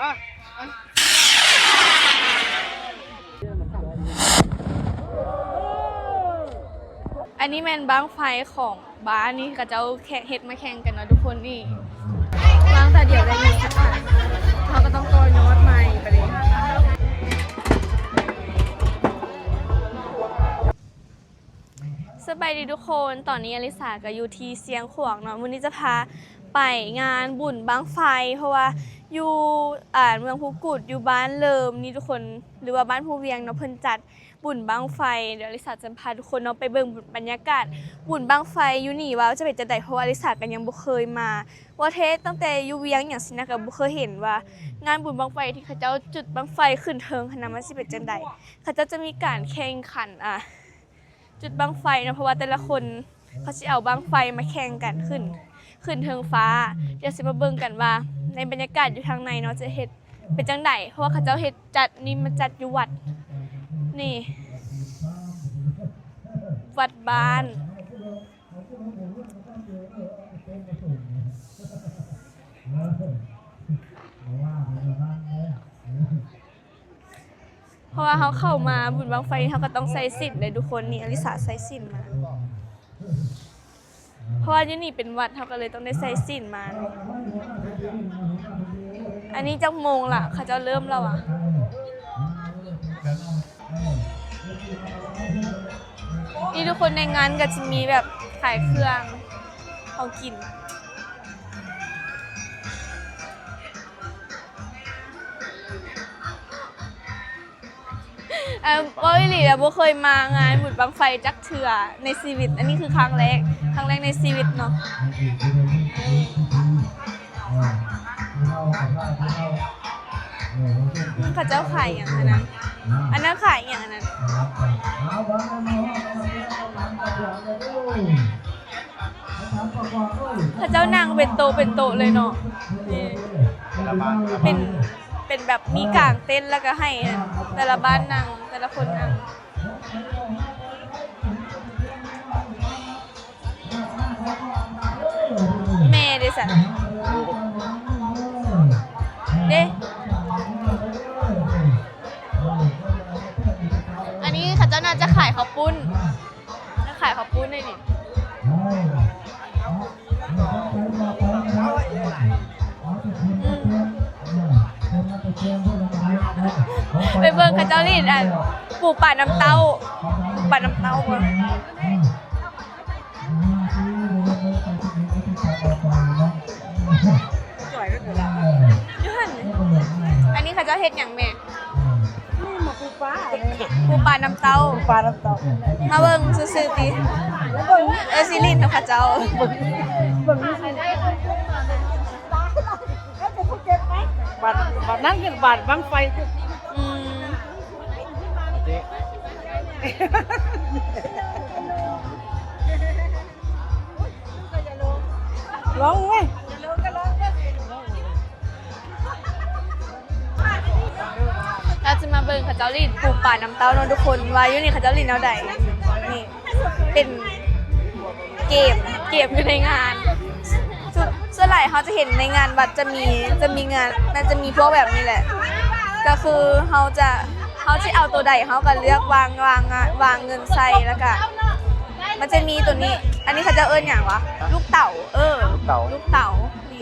ອັນນີ້ແມ່ນບັ້ງໄຟຂອງບ້ານນີ້ ເຂົາເຈົ້າແຂ່ງ ເຮັດມາແຂ່ງກັນເນາະທຸກຄົນນີ້. ວາງຕາດຽວໄດ້ເງິນສິບພັນ ເຮົາກໍຕ້ອງຕໍ່ຍອດໃໝ່ໄປເລີຍ. ສະບາຍດີທຸກຄົນ ຕອນນີ້ອາລິສາກໍຢູ່ທີ່ຊຽງຂວາງເນາະ. ມື້ນີ້ຈະພາໄປງານບຸນບັ້ງໄຟ ເພາະວ່າຢູ່ ອ່າ ເມືອງພູກຸດ ຢູ່ບ້ານເລີມນີ້ທຸກຄົນ ຫຼືວ່າບ້ານພູວຽງເນາະ ເພິ່ນຈັດບຸນບັ້ງໄຟ. ດຽວອາລິສາຈະພາທຸກຄົນເນາະໄປເບິ່ງບັນຍາກາດບຸນບັ້ງໄຟຢູ່ນີ້ວ່າຈະເປັນຈັ່ງໃດ ເພາະວ່າອາລິສາກໍຍັງບໍ່ເຄີຍມາ. ວ່າແທ້ຕັ້ງແຕ່ຢູ່ວຽງຫຍັງຊີ້ນະ ກໍບໍ່ເຄີຍເຫັນວ່າງານບຸນບັ້ງໄຟທີ່ເຂົາເຈົ້າຈຸດບັ້ງໄຟຂຶ້ນເທິງຫັ້ນນະ ມັນຊິເປັນຈັ່ງໃດ. ເຂົາເຈົ້າຈະມີການແຂ່ງຂັນ ອ່າ ຈຸດບັ້ງໄຟເນາະ ເພາະວ່າແຕ່ລະຄົນເຂົາຊິເອົາບັ້ງໄຟມາແຂ່ງກັນຂຶ້ນ ຂຶ້ນເທິງຟ້າ. ດຽວຊິມາເບິ່ງກັນວ່າໃນບັນຍາກາດຢູ່ທາງໃນເນາະ ຈະເຮັດເປັນຈັ່ງໃດ ເພາະວ່າເຂົາເຈົ້າເຮັດ ຈັດນີ້ມາຈັດຢູ່ວັດ ນີ້ ວັດບ້ານ. ເພາະວ່າເຮົາເຂົ້າມາບຸນບັ້ງໄຟ ເຮົາກໍຕ້ອງໃສ່ສິ້ນເດ້ທຸກຄົນ. ນີ້ອາລິສາໃສ່ສິ້ນມາ ເພາະວ່າຢູ່ນີ້ເປັນວັດ ເຮົາກໍເລີຍຕ້ອງໄດ້ໃສ່ສິ້ນມາເນາະ. ອັນນີ້ຈັກໂມງລະ? ເຂົາເຈົ້າເລີ່ມແລ້ວຫວາ? ນີ້ທຸກຄົນ ໃນງານກໍຈະມີແບບຂາຍເຄື່ອງຂອງກິນ. ເອີ ເວົ້າອີ່ຫຼີແລ້ວ ບໍ່ເຄີຍມາງານບຸນບັ້ງໄຟຈັກເທື່ອໃນຊີວິດ. ອັນນີ້ຄືຄັ້ງແລກ ຄັ້ງແລກໃນຊີວິດເນາະ. ອືມ ເຂົາເຈົ້າຂາຍຫຍັງອັນນັ້ນ? ອັນນັ້ນຂາຍຫຍັງອັນນັ້ນ? ເຂົາເຈົ້ານັ່ງເປັນໂຕະເປັນໂຕະເລີຍເນາະ. ນີ້ ເປັນ ເປັນແບບມີກາງເຕັນ ແລ້ວກໍໃຫ້ແຕ່ລະບ້ານນັ່ງ ແຕ່ລະຄົນນັ່ງ. ແມ່ເດຊັ້ນ ເດ້. ອັນນີ້ເຂົາເຈົ້າໜ້າຈະຂາຍເຂົ້າປຸ້ນ ຂາຍເຂົ້າປຸ້ນໄດ້ນີ້. ອືມ ໄປເບິ່ງເຂົາເຈົ້າຫຼິ້ນ ອັນ ປູປານ້ຳເຕົ້າ ປູປານ້ຳເຕົ້າບໍ່? ຢູ່ຫັ້ນ. ອັນນີ້ເຂົາເຈົ້າເຮັດຫຍັງແມ່? ນີ້ໝາກປູປາ ປູປານ້ຳເຕົ້າ ປູປານ້ຳເຕົ້າ. ມາເບິ່ງຊື່ໆຕິ ເອີ ຊິຫຼິ້ນນຳເຂົາເຈົ້າ. ເບິ່ງ ເບິ່ງຊື່ໆ ບາດ ບາດນັ້ນຄືບາດບັ້ງໄຟ. ອືມ ລອງເວີຍ. ເຮົາຈະມາເບິ່ງເຂົາເຈົ້າຫຼິ້ນປູປານ້ຳເຕົ້າເນາະທຸກຄົນ ວ່າຢູ່ນີ້ເຂົາເຈົ້າຫຼິ້ນແນວໃດ. ນີ້ເປັນເກມ ເກມຢູ່ໃນງານ. ສ່ວນ ສ່ວນຫຼາຍເຮົາຈະເຫັນໃນງານວັດຈະມີ ຈະມີງານ ມັນຈະມີພວກແບບນີ້ແຫຼະ ກໍຄືເຮົາຈະ ເຮົາຊິເອົາໂຕໃດ ເຮົາກໍເລືອກວາງ ວາງ ວາງເງິນໃສ່ ແລ້ວກໍມັນຈະມີໂຕນີ້ ອັນນີ້ເຂົາເຈົ້າເອີ້ນຫຍັງຫວາ? ລູກເຕົ໋າ. ເອີ ລູກເຕົ໋າ ລູກເຕົ໋າ.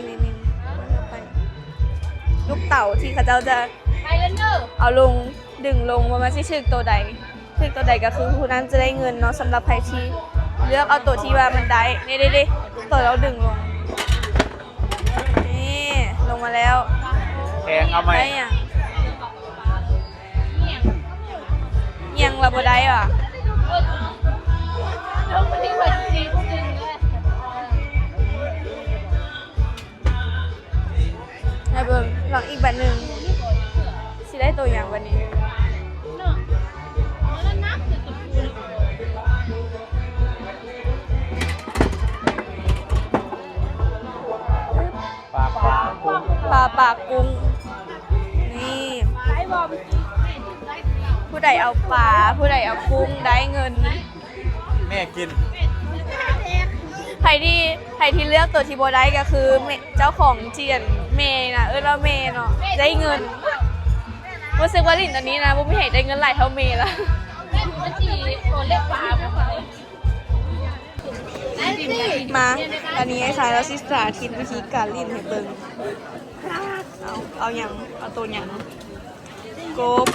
ນີ້ໆໆ ໄປ ລູກເຕົ໋າທີ່ເຂົາເຈົ້າຈະເອົາລົງ ດຶງລົງວ່າມັນຊິຖືກໂຕໃດ ຖືກໂຕໃດກໍຄືຜູ້ນັ້ນຈະໄດ້ເງິນເນາະ. ສຳລັບໃຜທີ່ເລືອກເອົາໂຕທີ່ວ່າມັນໄດ້ ເດ້ໆໆ ໂຕເຮົາດຶງລົງ ນີ້ລົງມາແລ້ວ. ແພງ ເອົາໃໝ່ ໄດ້ຫຍັງ? ຫຍັງລະບໍ່ໄດ້ຫວາ? ໃຫ້ເບິ່ງ ລອງອີກບາດໜຶ່ງ ຊິໄດ້ໂຕຫຍັງບາດນີ້? ປາ ປາ ກຸ້ງ ປາ ປາ ກຸ້ງ. ນີ້ ຜູ້ໃດເອົາປາ ຜູ້ໃດເອົາກຸ້ງໄດ້ເງິນ. ແມ່ກິນ ໃຜທີ່ ໃຜທີ່ເລືອກໂຕທີ່ບໍ່ໄດ້ກໍຄືແມ່ ເຈົ້າຂອງທີ່ ອັນ ແມ່ນະ ເອີ້ນວ່າແມ່ເນາະ ໄດ້ເງິນ. ຮູ້ສຶກວ່າຫຼິ້ນອັນນີ້ນະ ບໍ່ມີໃຜໄດ້ເງິນຫຼາຍເທົ່າແມ່ລະ. ມາ ອັນນີ້ອ້າຍຊາຍລາວຊິສາທິດວິທີການຫຼິ້ນໃຫ້ເບິ່ງ. ເອົາ ເອົາຫຍັງ? ເອົາໂຕຫຍັງ? ກົບ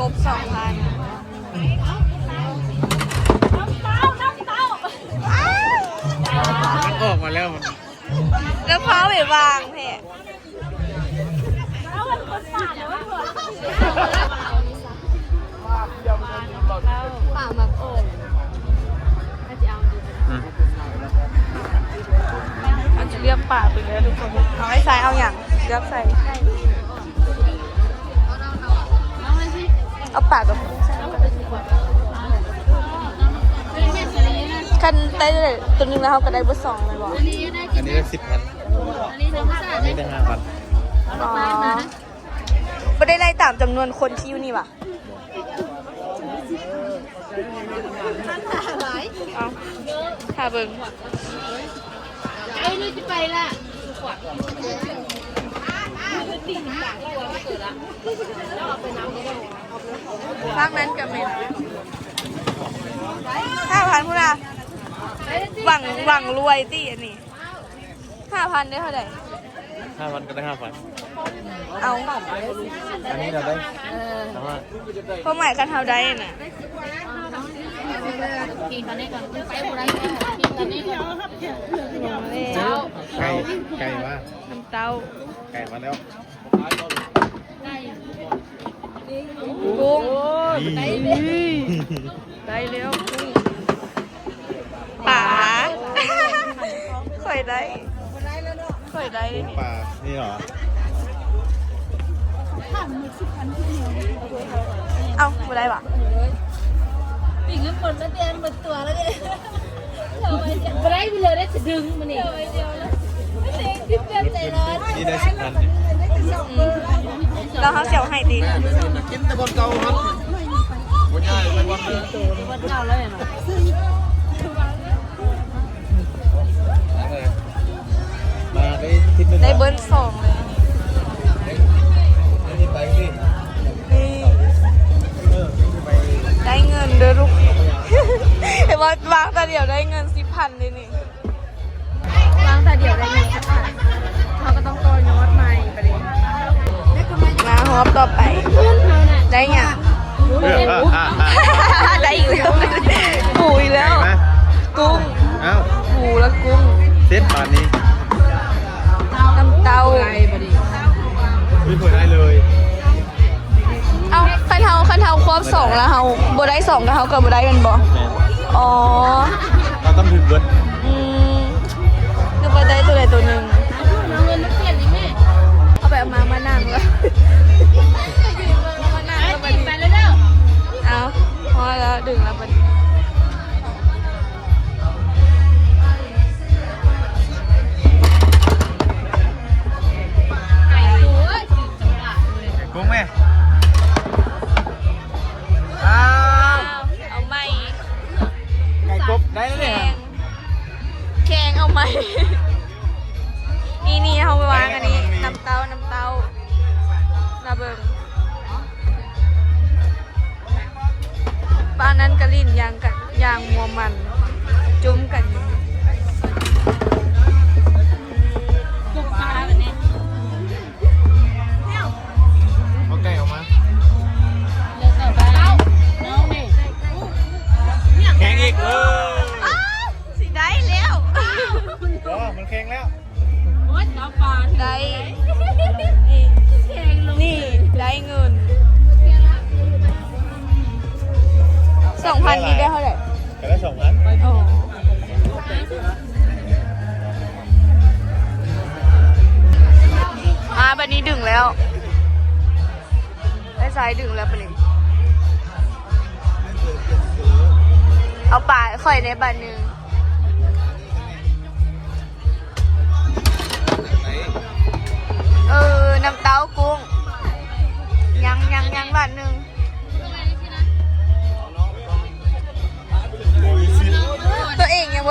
ກົບສອງພັນ. ມັນອອກມາແລ້ວ ແລ້ວພາໄປວາງແທ້. ປາມັກໂອນ ອືມ ເຮົາຈະເລືອກປາໄປເລີຍທຸກຄົນ. ເອົາ ອ້າຍຊາຍເອົາຫຍັງ? ເລືອກໃສ່ ເອົາປາກັບ ຄັນໄດ້ໂຕໜຶ່ງແລ້ວ ເຮົາກໍໄດ້ເບິດສອງແມ່ນບໍ່? ອັນນີ້ໄດ້ສິບພັນ ອັນນີ້ໄດ້ຫ້າພັນ. ອໍ ບໍ່ໄດ້ໄລ່ຕາມຈຳນວນຄົນທີ່ຢູ່ນີ້ຫວາ? ເອົາ ຖ້າເບິ່ງ ໄອ້ນີ້ຊິໄປລະ. ຟາກນັ້ນກໍແມ່ນ ຫ້າພັນພຸ້ນນະ. ຫວັງ ຫວັງລວຍຕິອັນນີ້. ຫ້າພັນໄດ້ເທົ່າໃດ? ຫ້າພັນກໍໄດ້ຫ້າພັນ. ເອົາ ອັນນີ້ລະໄດ້ ເອີ ຄວາມໝາຍຄັນເຮົາໄດ້ນະ. ໄກ່ ໄກ່ວ່າ ນ້ຳເຕົ້າ ໄກ່ມາແລ້ວ. ກຸ້ງ ນີ້ ໄດ້ແລ້ວກຸ້ງ ປາ ຂ້ອຍໄດ້ ຂ້ອຍໄດ້ ປາ ນີ້ຫວາ? ເອົ້າ ບໍ່ໄດ້ຫວາ? ປີກນ້ຳຝົນມາແຕ່ນໝົດຕົວແລ້ວເດ້. ບໍ່ໄດ້ເລີຍ ໄດ້ສະດຶງມື້ນີ້. ນີ້ໄດ້ສິບພັນນີ້ ອືມ ແລ້ວເຮົາຊິເອົາໃຫ້ຕິ? ກິນແຕ່ບ່ອນເກົ່າຫັ້ນ ບໍ່ຍ້າຍໄປບ່ອນເດີມ. ມາໄດ້ທິດໜຶ່ງ ໄດ້ເບິດສອງເລີຍ. ໄດ້ ໄດ້ທິດໄປຕິ ນີ້ ເອີ ໄດ້ເງິນເດີລູກ. ເຫັນບໍ່ ວາງຕາດຽວໄດ້ເງິນສິບພັນເລີຍນີ້. ວາງຕາດຽວໄດ້ເງິນສິບພັນ ເຮົາກໍຕ້ອງຕໍ່ຍອດໃໝ່ບາດນີ້. ມາຮອບຕໍ່ໄປ ໄດ້ຫຍັງ? ໄດ້ອີກແລ້ວ ປູອີກແລ້ວ ໄດ້ຫຍັງ? ກຸ້ງ ອ້າວ ປູແລ້ວກຸ້ງ ເສັດບາດນີ້ ນ້ຳເຕົ້າ ບາດນີ້ ມີຜູ້ໄດ້ເລີຍ. ເອົ້າ ຄັນເຮົາ ຄັນເຮົາຄວບສອງແລ້ວເຮົາບໍ່ໄດ້ສອງກໍເຮົາກໍບໍ່ໄດ້ແມ່ນບໍ່? ແມ່ນ ອໍ ເຮົາຕ້ອງຖືກເບິດ. ອືມ ຄືວ່າໄດ້ໂຕໃດໂຕໜຶ່ງ ເອົາເງິນມາປ່ຽນອີກແມ່ ເອົາໄປເອົາມາ ມານັ່ງແລ້ວ ມານັ່ງແລ້ວບັດນີ້ ໄປແລ້ວ ເອົາ ພໍແລ້ວ ດຶງແລ້ວບັດນີ້. ກຸ້ງແມ່ ອ້າວ ເອົາໃໝ່ ໄກ່ກົບໄດ້ແລ້ວນີ້ ແຂ່ງ ແຂ່ງເອົາໃໝ່. ນີ້ໆ ເຮົາໄປວາງອັນນີ້ ນ້ຳເຕົ້າ ນ້ຳເຕົ້າ ລະເບິ່ງ. ປານນັ້ນກະຫຼິ້ນຢ່າງກັນ ຢ່າງມົວມັນ ຈຸ້ມກັນຢູ່. ເອົາໄກ່ອອກມາ ແຂ່ງອີກ ເອີ ອ້າວ ຊິໄດ້ແລ້ວ ເອີ ມັນແຂ່ງແລ້ວ. ໂອ້ຍ ເຈົ້າປານ ໄດ້ ນີ້ ນີ້ ໄດ້ເງິນສອງພັນ ນີ້ໄດ້ເທົ່າໃດ? ກໍໄດ້ສອງພັນ. ໂອ້ ມາ ບັດນີ້ດຶງແລ້ວ ໄດ້ຊາຍດຶງແລ້ວບັດນີ້ ເອົາປາຂ້ອຍແດ່ບາດໜຶ່ງ. ເອີ ນ້ຳເຕົ້າກຸ້ງ ຍັງ ຍັງ ຍັງບາດໜຶ່ງ. ໂອ້ຍ ຊິ ຕົວເອ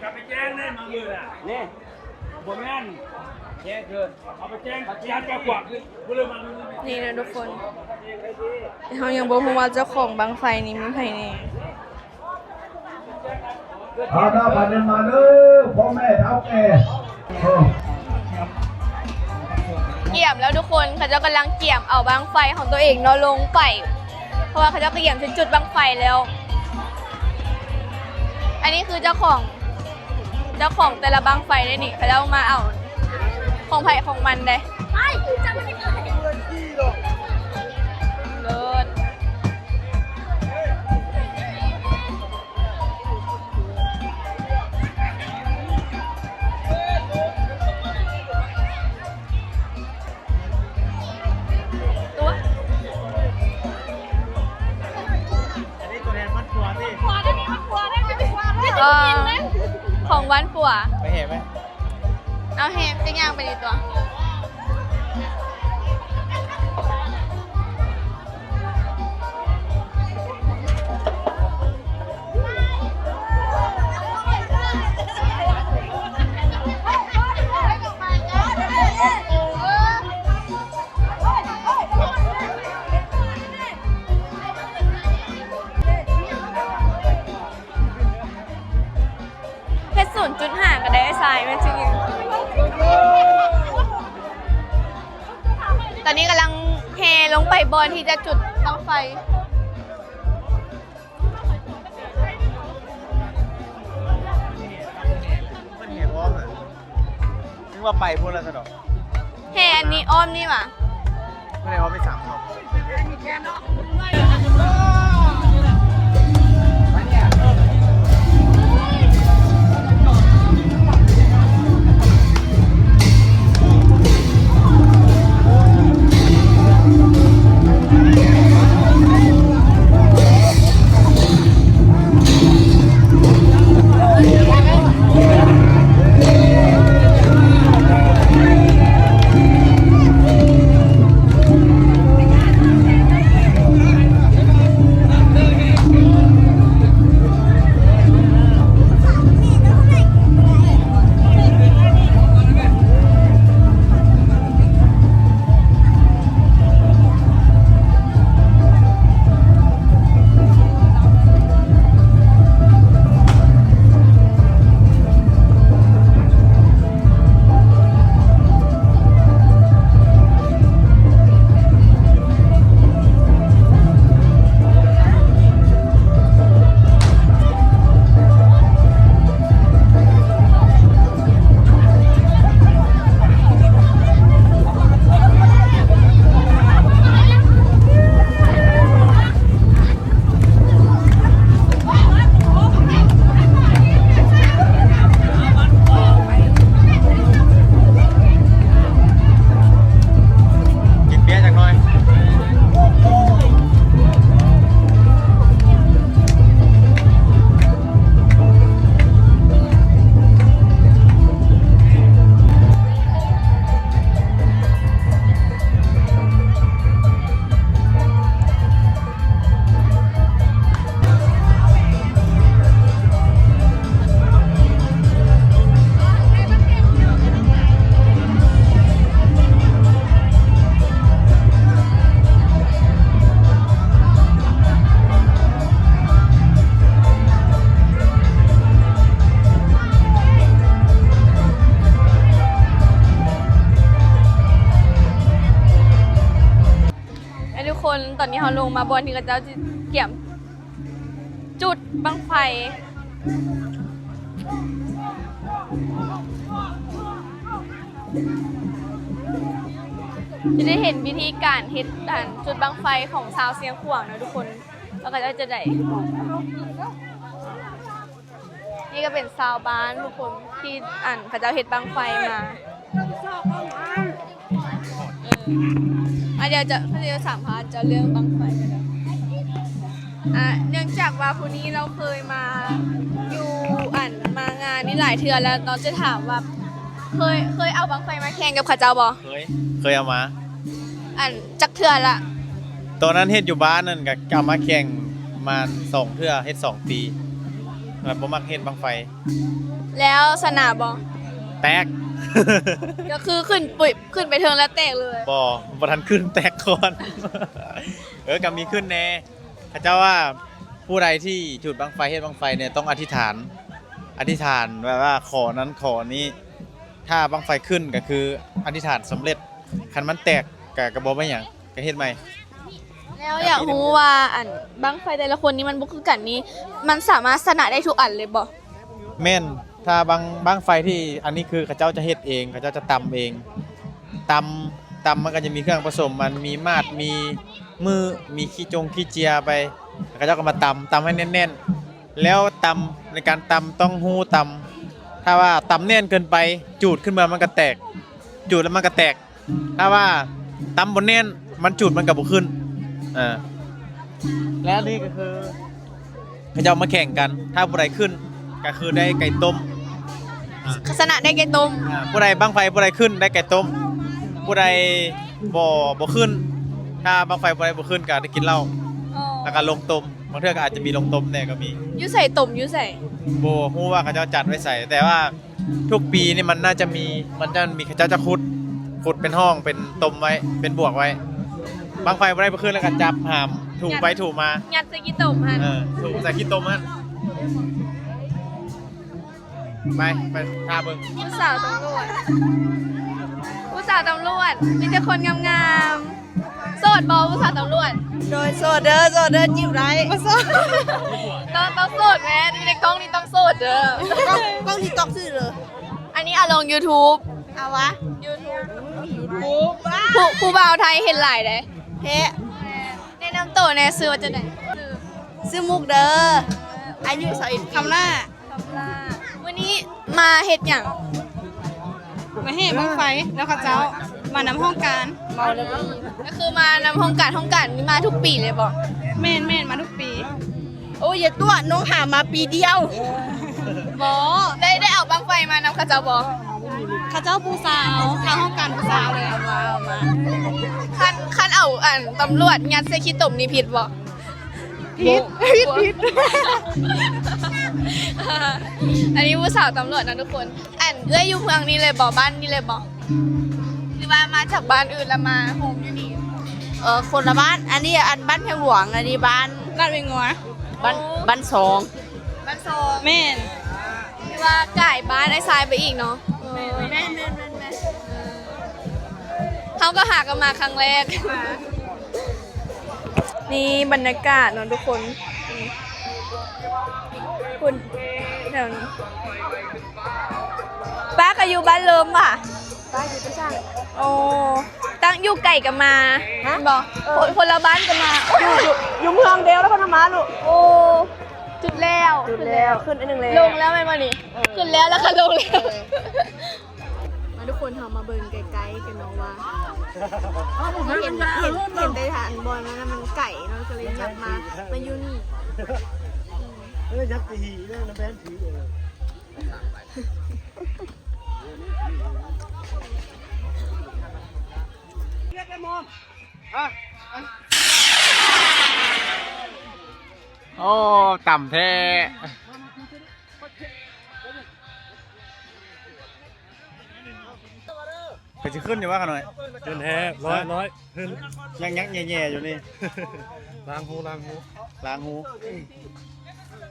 ຈະໄປແຈ້ງໄດ້ມາເລີຍນະ ນີ້ ບໍ່ແມ່ນ ແຈ້ງເກີນ ເອົາໄປແຈ້ງ ຢ້ານເຈົ້າຂວາງຄື ບໍ່ເລີຍມາເລີຍ ນີ້ນະທຸກຄົນ ເຮົາຍັງບໍ່ຮູ້ວ່າເຈົ້າຂອງບັ້ງໄຟນີ້ມີໃຜແດ່. ເອົາເດີ ບາດນີ້ມາເດີ ພໍ່ແມ່ເຖົ້າແກ່ ເອີ ກຽມແລ້ວທຸກຄົນ ເຂົາເຈົ້າກຳລັງກຽມເອົາບັ້ງໄຟຂອງຕົວເອງເນາະລົງໄປ ເພາະວ່າເຂົາເຈົ້າກະກຽມຊິຈຸດບັ້ງໄຟແລ້ວ. ອັນນີ້ຄືເຈົ້າຂອງ ເຈົ້າຂອງແຕ່ລະບັ້ງໄຟເດ້ນີ້ ເຂົາເຈົ້າມາເອົາຂອງໃຜຂອງມັນເດ້. ເລີດ. ຕົວະ ອັນນີ້ຕົວແທນບ້ານຂົວຕິ ເອີ ຂອງບ້ານຂົວ ໄປແຫ່ໄປ ເອົາແຫ່ ຈະຍ່າງໄປນີ້ຕົວະ. ເຮັດສູນຈຸດຫ້າກະໄດ້ຊາຍແມ່ນຊິຍິງ. ຕອນນີ້ກຳລັງແຫ່ລົງໄປບ່ອນທີ່ຈະຈຸດບັ້ງໄຟ. ມັນແຫ່ອ້ອມນະ ນຶກວ່າໄປພຸ້ນລະຊັ້ນດອກ. ແຫ່ອັນນີ້ອ້ອມນີ້ຫວາ? ບໍ່ໄດ້ອ້ອມໄປສາມຮອບ. ຕອນນີ້ເຮົາລົງມາບ່ອນທີ່ເຂົາເຈົ້າຊິກຽມຈຸດບັ້ງໄຟ ຈະໄດ້ເຫັນວິທີການເຮັດ ອັນ ຈຸດບັ້ງໄຟຂອງຊາວຊຽງຂວາງເນາະທຸກຄົນ ວ່າເຂົາເຈົ້າເຮັດຈັ່ງໃດ. ນີ້ກໍເປັນຊາວບ້ານທຸກຄົນທີ່ ອັນ ເຂົາເຈົ້າເຮັດບັ້ງໄຟມາ. ເອີ ອາ ດຽວຈະ ດຽວສຳພາດເຈົ້າເລື່ອງບັ້ງໄຟກໍໄດ້. ອາ ເນື່ອງຈາກວ່າຜູ້ນີ້ລາວເຄີຍມາຢູ່ ອັນ ມາງານນີ້ຫຼາຍເທື່ອແລ້ວ ລາວຈະຖາມວ່າ ເຄີຍ ເຄີຍເອົາບັ້ງໄຟມາແຂ່ງກັບເຂົາເຈົ້າບໍ່? ເຄີຍ ເຄີຍເອົາມາ. ອັນ ຈັກເທື່ອລະ? ຕອນນັ້ນເຮັດຢູ່ບ້ານນັ້ນ ກໍເອົາມາແຂ່ງປະມານສອງເທື່ອ ເຮັດສອງປີ ແລ້ວບໍ່ມັກເຮັດບັ້ງໄຟ. ແລ້ວຊະນະບໍ່? ແຕກ. ກໍຄືຂຶ້ນປຶບ ຂຶ້ນໄປເທິງແລ້ວແຕກເລີຍ? ບໍ່ ບໍ່ທັນຂຶ້ນ ແຕກກ່ອນ. ເອີ ກໍມີຂຶ້ນແດ່. ເຂົາເຈົ້າວ່າຜູ້ໃດທີ່ຈູດບັ້ງໄຟ ເຮັດບັ້ງໄຟນີ້ ຕ້ອງອະທິຖານ ອະທິຖານແບບວ່າຂໍນັ້ນຂໍນີ້ ຖ້າບັ້ງໄຟຂຶ້ນກໍຄືອະທິຖານສຳເລັດ ຄັນມັນແຕກກໍ ກໍບໍ່ເປັນຫຍັງ ກໍເຮັດໃໝ່. ແລ້ວຢາກຮູ້ວ່າ ອັນ ບັ້ງໄຟແຕ່ລະຄົນນີ້ມັນບໍ່ຄືກັນນີ້ ມັນສາມາດຊະນະໄດ້ທຸກອັນເລີຍບໍ່? ແມ່ນ ຖ້າບັ້ງ ບັ້ງໄຟທີ່ ອັນນີ້ຄືເຂົາເຈົ້າຈະເຮັດເອງ ເຂົາເຈົ້າຈະຕຳເອງ ຕຳ ຕຳມັນກໍຈະມີເຄື່ອງປະສົມ ມັນມີໝາດ ມີມື ມີຂີ້ຈົງຂີ້ເຈຍໄປ ເຂົາເຈົ້າກໍມາຕຳ ຕຳໃຫ້ແໜ້ນໆ ແລ້ວຕຳ ໃນການຕຳຕ້ອງຮູ້ຕຳ ຖ້າວ່າຕຳແໜ້ນເກີນໄປ ຈູດຂຶ້ນມາມັນກໍແຕກ ຈູດແລ້ວມັນກໍແຕກ ຖ້າວ່າຕຳບໍ່ແໜ້ນ ມັນຈູດມັນກໍບໍ່ຂຶ້ນ. ເອີ ແລະ ອັນນີ້ກໍຄືເຂົາເຈົ້າມາແຂ່ງກັນ ຖ້າຜູ້ໃດຂຶ້ນກໍຄືໄດ້ໄກ່ຕົ້ມ ຊະນະໄດ້ໄກ່ຕົ້ມ. ອາ ຜູ້ໃດບັ້ງໄຟຜູ້ໃດຂຶ້ນໄດ້ໄກ່ຕົ້ມ ຜູ້ໃດບໍ່ ບໍ່ຂຶ້ນ ຖ້າບັ້ງໄຟຜູ້ໃດບໍ່ຂຶ້ນກໍໄດ້ກິນເຫຼົ້າ ອໍ ແລ້ວກໍລົງຕົມ ບາງເທື່ອກໍອາດຈະມີລົງຕົມແດ່ກໍມີ. ຢູ່ໃສຕົມ ຢູ່ໃສ? ບໍ່ຮູ້ວ່າເຂົາເຈົ້າຈັດໄວ້ໃສ ແຕ່ວ່າ ທຸກປີນີ້ມັນໜ້າຈະມີ ມັນຈະມີ ເຂົາເຈົ້າຈະຂຸດ ຂຸດເປັນຮ່ອງ ເປັນຕົມໄວ້ ເປັນບວກໄວ້ ບັ້ງໄຟບໍ່ໄດ້ໄປຂຶ້ນ ແລ້ວກໍຈັບຫາມ ຖູໄປຖູມາ ຍັດໃສ່ຂີ້ຕົມຫັ້ນ ເອີ ຖູໃສ່ຂີ້ຕົມຫັ້ນ. ໄປ ໄປຖ້າເບິ່ງ ຜູ້ສາວຕຳຫຼວດ ຜູ້ສາວຕຳຫຼວດ ມີແຕ່ຄົນງາມໆ. ໂສດບໍ່ຜູ້ສາວຕຳຫຼວດ? ໂດຍ ໂສດເດີ ໂສດເດີ ຈີບໄດ້. ບໍ່ໂສດ ຕ້ອງ ຕ້ອງໂສດແມ້ ຢູ່ໃນກ້ອງນີ້ຕ້ອງໂສດເດີ. ກ້ອງ ກ້ອງ TikTok ຊື່ເດີ. ອັນນີ້ເອົາລົງ YouTube ເອົາວະ YouTube ຜູ້ ຜູ້ບ່າວໄທເຫັນຫຼາຍເດ້. ແທ້ ແນະນຳໂຕແດ່ ຊື່ວ່າຈັ່ງໃດ? ຊື່ ຊື່ມຸກເດີ ອາຍຸຊາວເອັດປີ. ຄຳຫຼ້າ ຄຳຫຼ້າ ມື້ນີ້ມາເຮັດຫຍັງ? ມາແຫ່ບັ້ງໄຟ ແລ້ວເຂົາເຈົ້າມານຳຫ້ອງການ. ເມົາແລ້ວບໍ່? ກໍຄືມານຳຫ້ອງການ ຫ້ອງການນີ້ມາທຸກປີເລີຍບໍ່? ແມ່ນໆ ມາທຸກປີ. ໂອ້ຍ ຢ່າຕົວະ ນ້ອງຫາມາປີດຽວ. ບໍ່ ໄດ້ ໄດ້ເອົາບັ້ງໄຟມານຳເຂົາເຈົ້າບໍ່? ເຂົາເຈົ້າບູຊາເອົາ ທາງຫ້ອງການບູຊາເອົາເລີຍ. ເອົາມາ ເອົາມາ. ຄັນ ຄັນເອົາ ອັນ ຕຳຫຼວດຍັດໃສ່ຂີ້ຕົມນີ້ຜິດບໍ່? ຜິດ ຜິດ ຜິດ. ອັນນີ້ຜູ້ສາວຕຳຫຼວດນະທຸກຄົນ. ອັນ ເອື້ອຍຢູ່ເມືອງນີ້ເລີຍບໍ່? ບ້ານນີ້ເລີຍບໍ່? ຫຼືວ່າມາຈາກບ້ານອື່ນແລ້ວມາໂຮມຢູ່ນີ້? ເອີ ຄົນລະບ້ານ. ອັນນີ້ ອັນ ບ້ານແພງຫຼວງ ອັນນີ້ບ້ານ ລາດເວງງົວ. ບ້ານ ໂອ້ ບ້ານຊອງ ບ້ານຊອງ. ແມ່ນ ຄືວ່າກາຍບ້ານອ້າຍຊາຍໄປອີກເນາະ. ແມ່ນ ແມ່ນ ແມ່ນ ແມ່ນ. ເຮົາກໍຫາກັນມາຄັ້ງແລກ. ນີ້ບັນຍາກາດເນາະທຸກຄົນ. ນີ້ ພຸ້ນ ແຖວນີ້ ປ້າກໍຢູ່ບ້ານເລີມຫວາ? ປ້າຢູ່ທີ່ສ້າງ. ໂອ້ ຕັ້ງຢູ່ໄກກັນມາ. ຮະ? ແມ່ນບໍ່? ເອີ ຄົນ ຄົນລະບ້ານກັນມາ. ຢູ່ ຢູ່ ຢູ່ເມືອງດຽວແລ້ວກໍມາລູກ. ໂອ້ ຈຸດແລ້ວ ຈຸດແລ້ວ ຂຶ້ນອັນໜຶ່ງແລ້ວ ລົງແລ້ວແມ່ນບໍ່ນີ້? ເອີ ຂຶ້ນແລ້ວ ແລ້ວກໍລົງແລ້ວ. ເອີ ມາທຸກຄົນ ເຮົາມາເບິ່ງໃກ້ໆກັນເນາະວ່າ ເຫັນ ເຫັນ ເຫັນແຕ່ທາງບ່ອນນັ້ນມັນໄກເນາະ ກໍເລີຍຫຍັບມາ ມາຢູ່ນີ້. ເອີ ຫຍັບໄປຫີແລ້ວນະແບນຜີ. ໂອ້ ຕ່ຳແທ້. ເພິ່ນຊິຂຶ້ນຢູ່ວ່າຂະນ້ອຍ? ຂຶ້ນແທ້ ຮ້ອຍ ຮ້ອຍ ຂຶ້ນ. ຍັງ ຍັງແຍ່ໆຢູ່ນີ້. ລ້າງຫູ ລ້າງຫູ ລ້າງຫູ.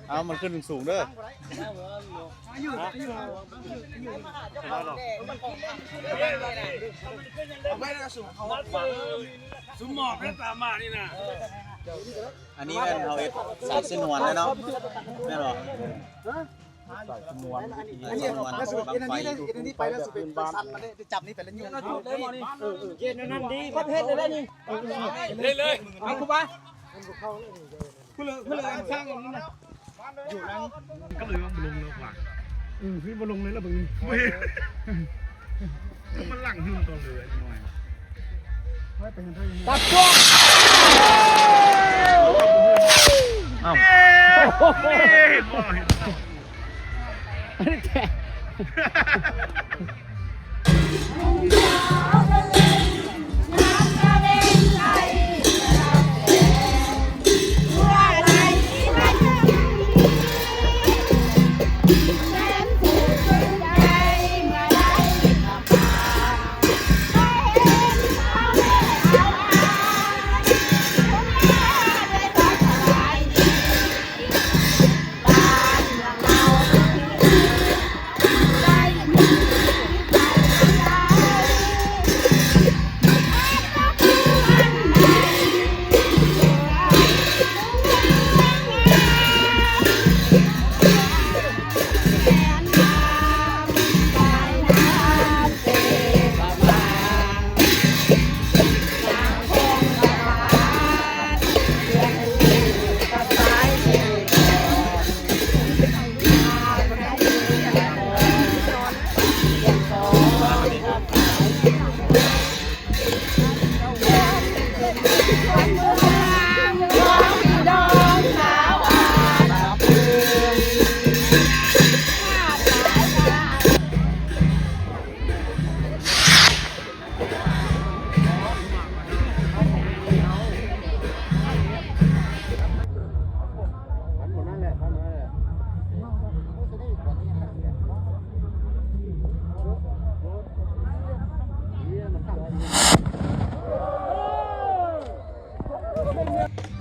ເອົາ ມັນຂຶ້ນສູງເດີ. ສຸມໝອກເດ້ຕາມມານີ້ນະ. ອັນນີ້ແມ່ນເຮົາເຮັດສາຍຊະນວນແລ້ວເນາະ ແມ່ນບໍ່? ສາຍຊະນວນ ອັນນີ້ ອັນນີ້ ອັນນີ້ ອັນນີ້ໄປແລ້ວຊິໄປສັ່ນມາເດ້ ຈັບນີ້ໄປແລ້ວຍົກ ເອີ ເອີ ເຮັດອັນນັ້ນດີ ເຮັດໄດ້ນີ້ ເລີຍ ເລີຍ ເອົາ ຄູບາ ຜູ້ເລີ ຜູ້ເລີ ສ້າງອັນນີ້ນະ ຢູ່ນັ້ນ ກໍເລີຍວ່າບໍ່ລົງເລີຍວ່າ ອື ຄືບໍ່ລົງເລີຍລະເບິ່ງນີ້ ບໍ່ເຫັນ ມັນຫຼັງຫຶ້ມຕົວເລີຍໜ້ອຍ ຕັດຕົວ ອ້າວ ເຫັນບໍ່ ເຫັນບໍ່?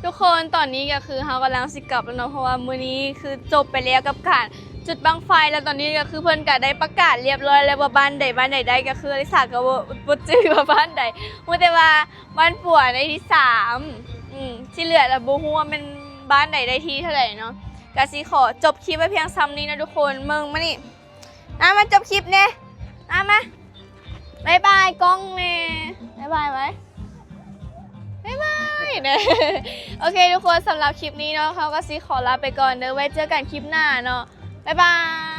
ທຸກຄົນ ຕອນນີ້ກໍຄືເຮົາກຳລັງຊິກັບແລ້ວເນາະ ເພາະວ່າມື້ນີ້ຄືຈົບໄປແລ້ວກັບການຈຸດບັ້ງໄຟ ແລ້ວຕອນນີ້ກໍຄືເພິ່ນກໍໄດ້ປະກາດລຽບຮ້ອຍແລ້ວວ່າບ້ານໃດບ້ານໃດໄດ້ ກໍຄືອາລິສາກໍບໍ່ ບໍ່ຈື່ວ່າບ້ານໃດ ຮູ້ແຕ່ວ່າບ້ານປົວໄດ້ທີສາມ ອືມ ທີ່ເຫຼືອລະບໍ່ຮູ້ວ່າແມ່ນບ້ານໃດໄດ້ທີເທົ່າໃດເນາະ. ກໍຊິຂໍຈົບຄລິບໄວ້ພຽງຊ່ຳນີ້ເນາະທຸກຄົນ ເບິ່ງມານີ້ ນາມາຈົບຄລິບແດ່ ນາມາ ບາຍບາຍກ້ອງແດ່ ບາຍບາຍໄວ້ ບາຍບາຍແດ່. ໂອເຄທຸກຄົນ ສຳລັບຄລິບນີ້ເນາະ ເຮົາກໍຊິຂໍລາໄປກ່ອນເດີ ໄວ້ເຈີກັນຄລິບໜ້າເນາະ ບາຍບາຍ.